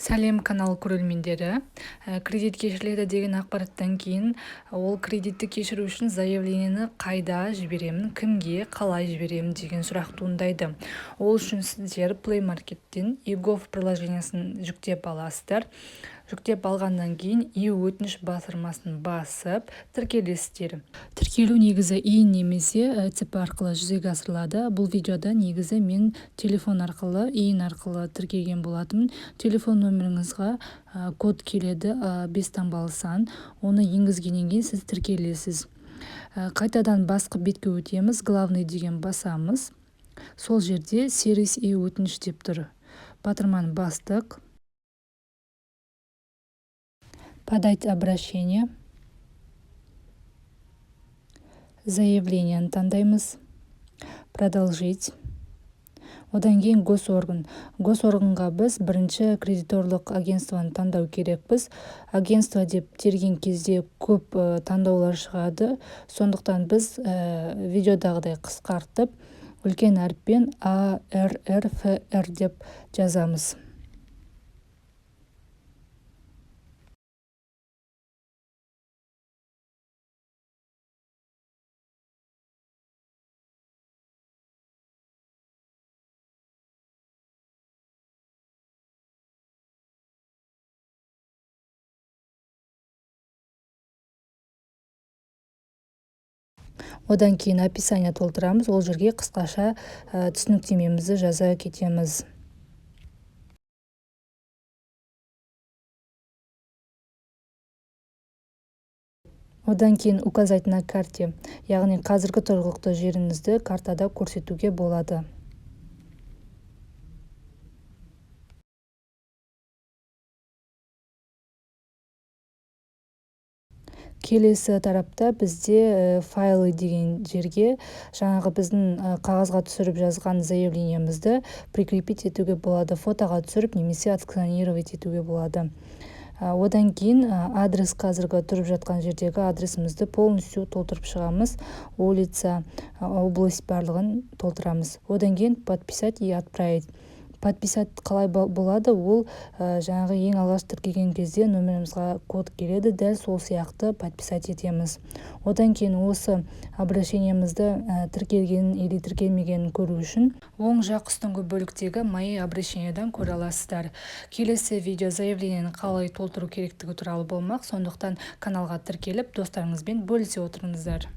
Сәлем, канал көрермендері! Кредит кешіріледі деген ақпараттан кейін ол кредитті кешіру үшін заявлениені қайда жіберемін, кімге, қалай жіберемін деген сұрақ туындайды. Ол үшін сіздер Play Market'тен eGov приложениесін жүктеп аласыздар. Жүктеп алғаннан кейін е-өтініш батырмасын басып, тіркелесіздер. Тіркелу негізі ИИН немесе ЭЦП арқылы жүзеге асырылады. Бұл видеода негізі мен телефон арқылы, ИИН арқылы тіркелген болатынмын. Телефон нөміріңізға код келеді, 5 таңбалы сан. Оны енгізгеннен кейін сіз тіркелесіз. Қайтадан басқы бетке өтеміз, главный деген басамыз. Сол жерде сервис е-өтініш деп тұр. Батырманы бастық. Подать обращение. Заявлениені таңдаймыз. Продолжить. Одан кейін госорган. Госорганға біз бірінші кредиторлық агентствоны таңдау керекпіз. Агентство деп терген кезде көп таңдаулар шығады. Сондықтан біз видеодағыдай қысқартып, үлкен әріппен А, Р, Р, Ф, Р деп жазамыз. Одан кейін описание толтырамыз, ол жерге қысқаша түсініктемемізді жаза кетеміз. Одан кейін указать на карте, яғни қазіргі тұрғылықты жеріңізді картада көрсетуге болады. Келесі тарапта бізде файлы деген жерге жаңағы біздің қағазға түсіріп жазған заявлениемізді прикрепить етуге болады, фотоға түсіріп немесе отсканировать етуге болады. Одан кейін адрес, қазіргі тұрып жатқан жердегі адресімізді полностью толтырып шығамыз. Улица, область барлығын толтырамыз. Одан кейін подписать и отправить. Подписать қалай болады? Ол жаңағы ең алғаш тіркеген кезде нөмірімізге код келеді, дәл сол сияқты подписать етеміз. Одан кейін осы обращениемізді тіркелгенін или тіркелмегенін көру үшін оң жақ үстіңгі бөліктегі мои обращениедан көре аласыздар. Келесі видео заявлениені қалай толтыру керектігі туралы болмақ, сондықтан каналға тіркеліп, достарыңызбен бөлісе отырыңыздар.